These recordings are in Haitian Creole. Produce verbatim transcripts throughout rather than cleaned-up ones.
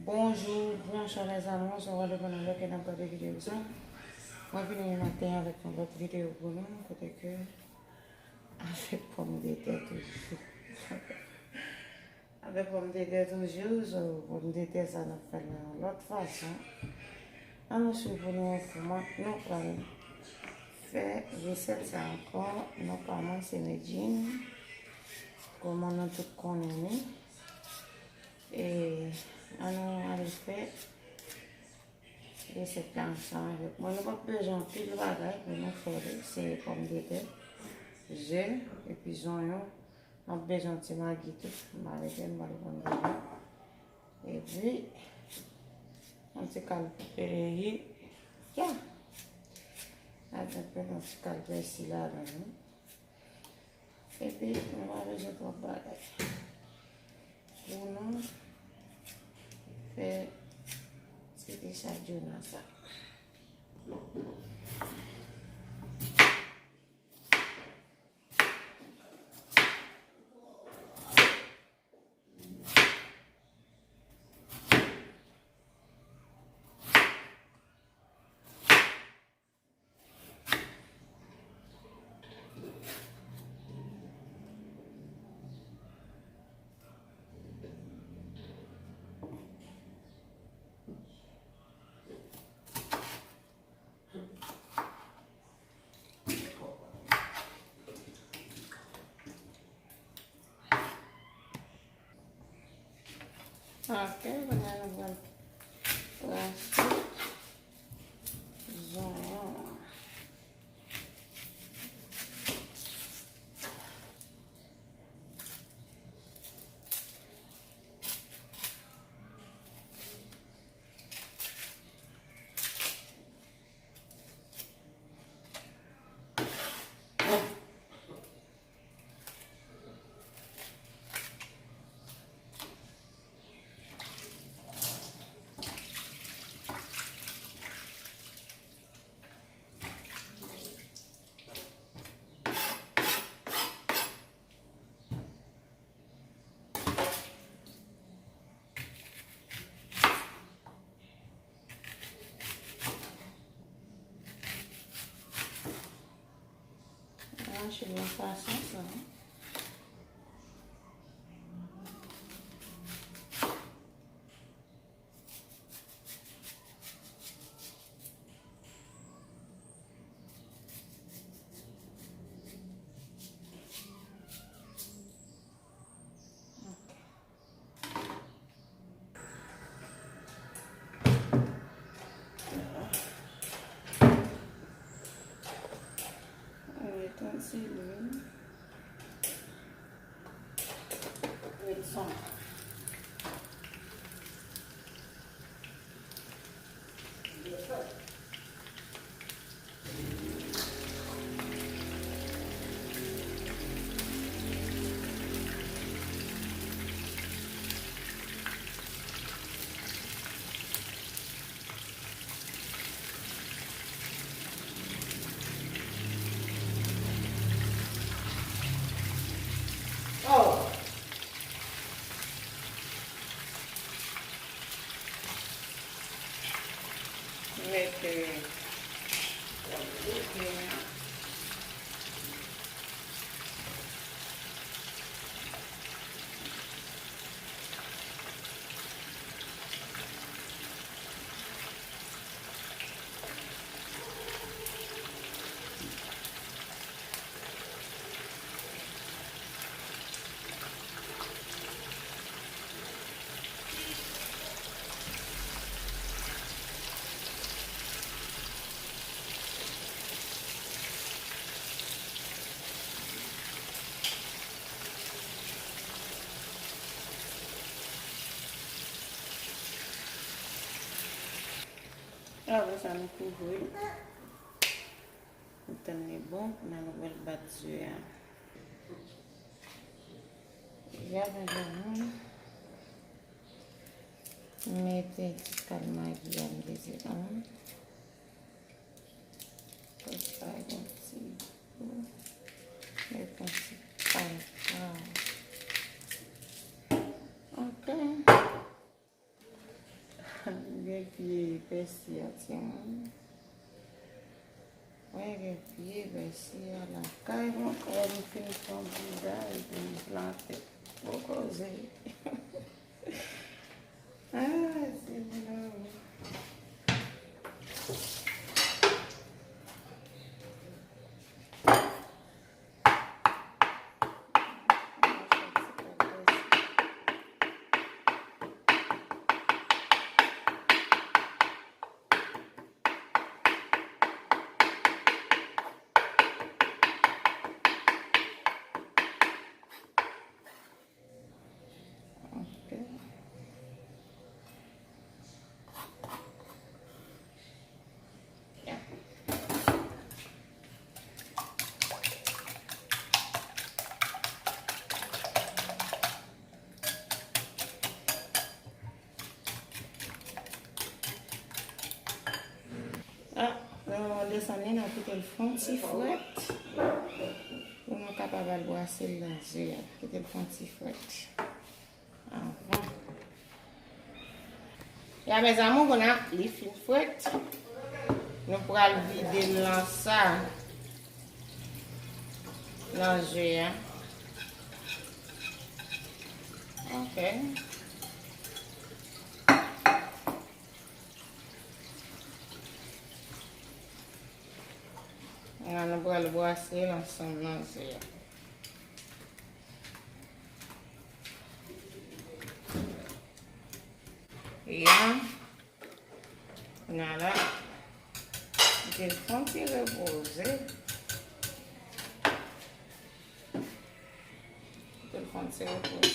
Bonjou, bonswa lèzanmi, sa va depann nan lè ke n ap gade videyo sa. Mwen vini maten avèk yon lòt videyo pou nou, kote ke avèk pòmdetè toujou. Avèk pòmdetè toujou, so pòmdetè sa n ap fè l nan yon lòt fason. Ann nou swiv pou nou wè kòman nou pral fè resèt sa ankò. Non pa mwen se Medjine. Kòman nou tout konnen li. E ann nou ale fè resèt la ansanm avèk mwen. Nou p ap bezwen anpil bagay pou nou fè li. Se pòmdetè, ze, epi zonyon. M ap bezwen yon ti magi tou. M pa mete, m pa konn deja. Epi, yon ti kal, e, ya. Atann, yon ti kal pèsi ladan wi. Epi, nou pa bezwen twòp bagay. Pou nou fè ti desaj Jona sa. Ok, kounye a nou pral rache zonyon an. Rache l nan fason sa. Mete yon ti lwil. Lwil sonn. Mete pòmdetè. Apre sa, nou kouvri l. Nou tann li bon, kounye a nou pral bat ze a. Jan nou jwenn li. Mete ti kal magi a m te di an. Pral fè yon ti gou. Mete yon ti kal. Ok. Gen pye pèsi a, timoun. Mwen gen pye pèsi a lakay mwen, frè m fin fè yon bouda epi m plante. Gwo koze. Ah, Senyè. Ok. Ah, nou desann li, nou kite l fon ti frèt pou nou kapab al brase l nan ze a. Kite l fon ti frèt. Avan. Ya, mes amours, kounye a li fin frèt. Nou pral vide l nan sa, nan ze a. Ok. La, nou pral brase l ansanm nan ze a. Ya. Kounye a la, kite l fè yon ti repoze. Kite l fè yon ti repoze.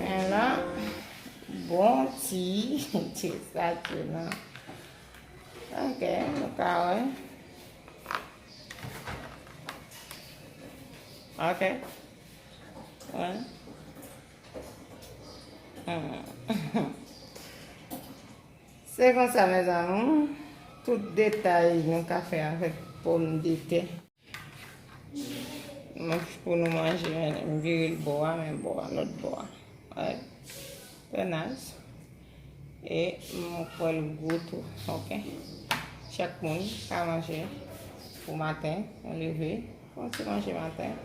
Men la, bon ti, ti sa tou nan. Ok, nou ka wè. Ok. Wè. Hmm. Se konsa, mes amours. Tout detay nou ka fè avèk pòmdetè. Mwen, pou nou manje, m vire l bò a, men bò a, lòt bò a. Alright. Trè nice. E m kwè l gou tou, ok? Chak moun ka manje pou maten, ou leve, fè yon ti manje maten.